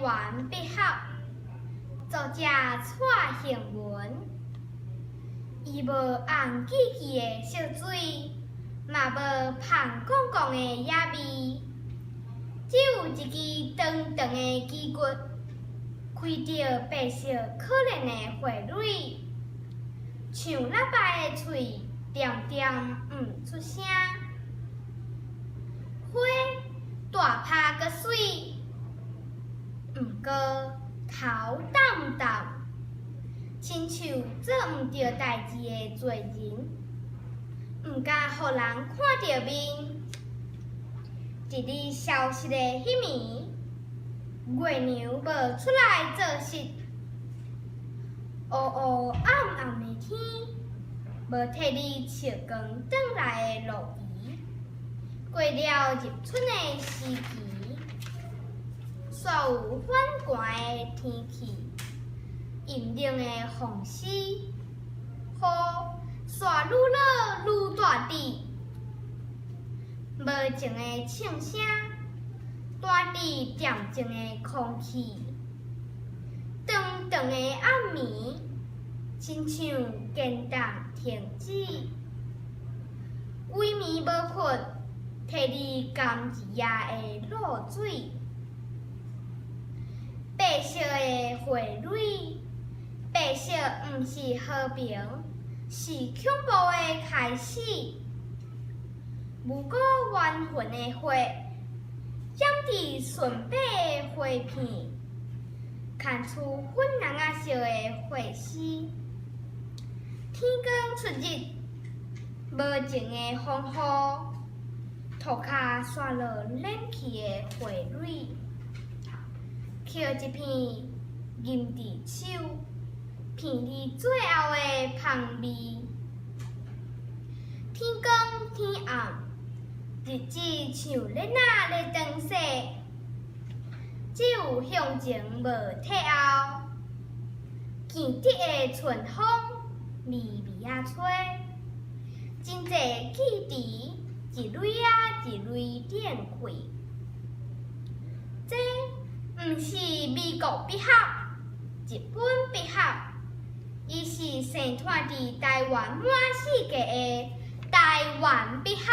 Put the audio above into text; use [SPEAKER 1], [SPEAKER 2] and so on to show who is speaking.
[SPEAKER 1] 灣百合，作者蔡幸文。伊無紅記記的色水，嘛無芳絳絳的野味，只有一支長長的旗骨，開著白色可憐的花蕊，像喇叭的喙，恬恬毋出聲。花大拍閣媠，毋過頭澹澹，親像做毋著代誌的罪人，毋敢予人看著面。一日消失的彼暝，月娘無出來做穡，烏烏暗暗的天，無替你笑光轉來的露兒，過了入春的時期，煞有反寒的天氣，陰冷的風絲，雨煞愈落愈大滴，無情的銃聲，彈佇恬靜的空氣，長長的暗暝，親像堅凍停止，規暝無睏，替你甘一夜的露水。白色的花蕊，白色毋是和平，是恐怖的開始。無辜冤魂的血，染佇純白的花片，牽出粉紅仔色的血絲。天光出日，無情的風雨，塗跤煞落冷去的花蕊，抾一片吟佇手，闻你最後的芳味。天光天暗，日子像鏈仔咧轉逝，只有向前無退後。見得的春風微微仔吹，真濟記憶一蕊仔一蕊展開。這毋是美國百合、日本百合，伊是生湠佇台灣滿世界的台灣百合。